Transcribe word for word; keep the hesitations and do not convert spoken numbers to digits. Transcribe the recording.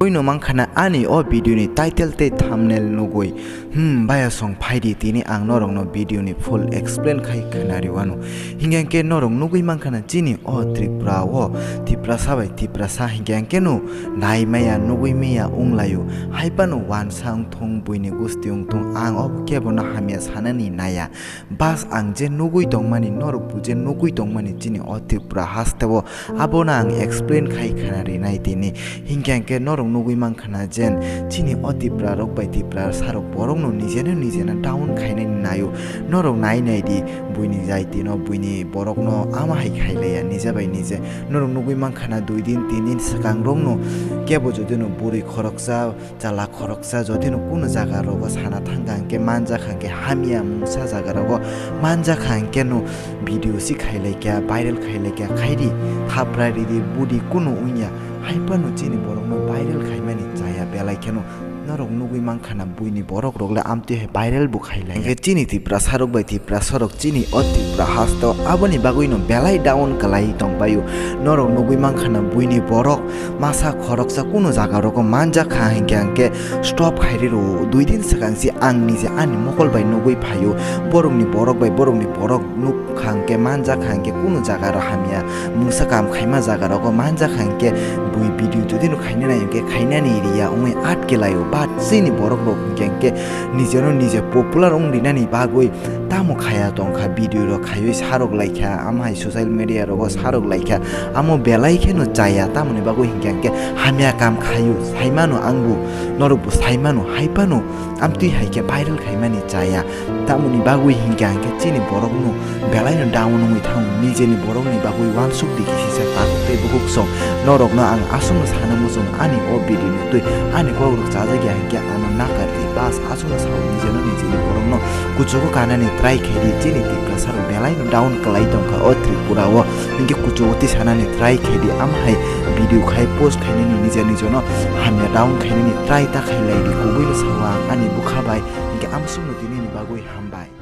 Ino mankha na ani o video ni title tei thumbnail nugwi. Hmm, baya song phaidi tini ang norokno video ni full explain khai khwnariwano. Hinkhe norok nugwi mankha na chini o Tripura o Tiprasa bai Tiprasa hinkhe no nai maya nugwi maya wnglaio. Haipano wansa wngthung buini gusti wngthung ang o kebono hamya sanani naya. Bas ang je nugwi tongmani, norokbo je nugwi tongmani chini o Tripura hasteo, abono ang explain khai khana rinai tini. Hinkhe hinkhe norok nugwi mankha na jen chini o Tripura rok bai Tripura sarok borokno nijeno nijeno down khainani naio. Norok nai nai di, buini jaitino, buini borokno ama hai khailaiya nije bai nije. Norok nugwi mankha na dui din tin din swkang rokno kebo jodino bwrwi khoroksa, chwla khoroksa jodino kunu jaga rogo sana thangkha hinkhe manjakha hinkhe hamya mungsa jaga rogo manjakha hinkhe no video si khailaikha, viral khailaikha, khaidi thapra ridi budi kunu wngya, haipano chini borokno viral khaimani chaya belai kheno norok nugwi mankha na buini borok rok le amtwi hai viral bo khailaiya. Hinkhe chini Tiprasa rok bai Tiprasa rok chini o Tripura hasto aboni bagwi no belai down kwlai tongbaio. Norok nugwi mankha na buini borok masa khoroksa kunu jaga rogo manjakha hinkhe hinkhe stop khairi rwo. Dui din swkang si ang nije ani mokol bai nugwi phaio. Borokni borok bai borokni borok nukha hinkhe manjakha hinkhe kunu jaga ro hamya mungsa kam khaima jaga rogo manjakha hinkhe bui video jodi no khaina nai hinkhe khainani riya wngwi atke laio. But chini borok rok hinkhe hinkhe nijeno nije popular wng rinani bagwi tamo khaya tongkha, video rok khaiwi sarok laikha, ama hai social media rogo sarok laikha, amo belai kheno chaya, tamoni bagwi hinkhe hinkhe hamya kam khaio, saimano angbo, norokbo saimano, haipano amtwi hai khe viral khaimani chaya, tamoni bagwi hinkhe hinkhe chini borokno belaino down wngwi thango, nijeni borokni bagwi uansuk di kisisa takhuk tei bukhuk song, norokno ang aswkno sana muchung ani o video ni twi ani kokrok chajak ya hinkhe ano nakar di, bas aswkno sao nijeno nijeni borokno kuchugo kanani try khaidi, chini Tiprasa rok belai no down kwlai tongkha o Tripura o, hinkhe kuchugo tisanani try khaidi, amhai video khai post khainani nija nijono hamya down khainani try ta khailai di, kubui no sao ang ani bwkha bai, hinkhe amsukno tini ni bagwi hambai.